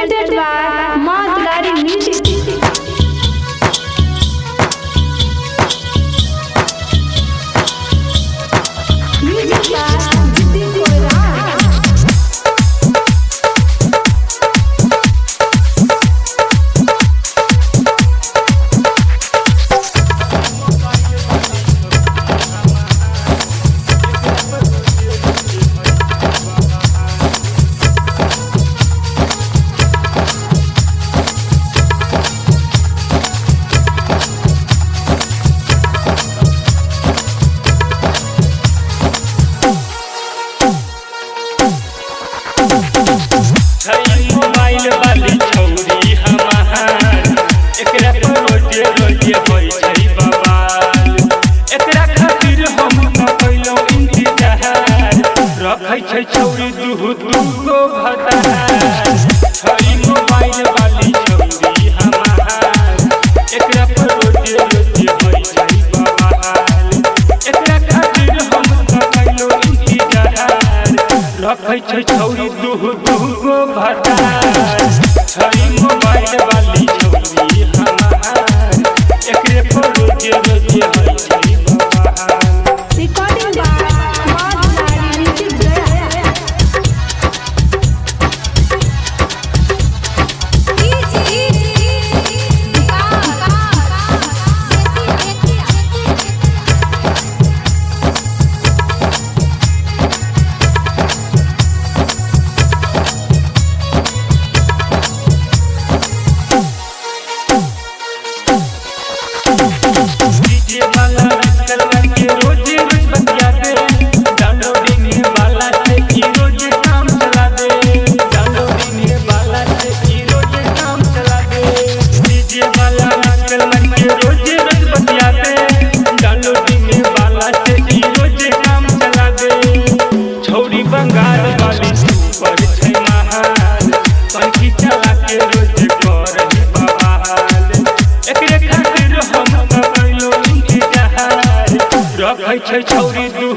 Presented by Maa Dulari Music. Music by Jiddi Koirala. Mobile वाली छौरी हमार, एकरा पर रोजे रोजे होइ छै बवाल। एकरा खातिर हम न कैलौं इंतजार, रखै छै छौरी दू दू गो भतार। छै मोबाइल वाली छौरी हमार, एकरा पर रोजे रोजे होइ छै बवाल। एकरा खातिर हम न कैलौं इंतजार, रखै छै छौरी दू दू गो भतार। छै मोबाइल वाली छौरी हमार, एकरे पर रोजे रोजे होइ छै बवाल। Recording by Maa Dulari Music Gaya. DJ वाला आजकल के रोजे रोज बतिया दे, डाउनलोडिंग वाला से की रोजे काम चला दे, डाउनलोडिंग वाला से की रोजे काम चला दे। डीजे वाला आजकल के रोजे रोज बतिया दे, डाउनलोडिंग वाला से की रोजे काम चला दे। छौरी बंगाल वाली सुपर छै महाल, पंखी चला के रोज करही बवाल। एकरे खातिर हम त कैलौं इंतजार, रखै छै छौरी दू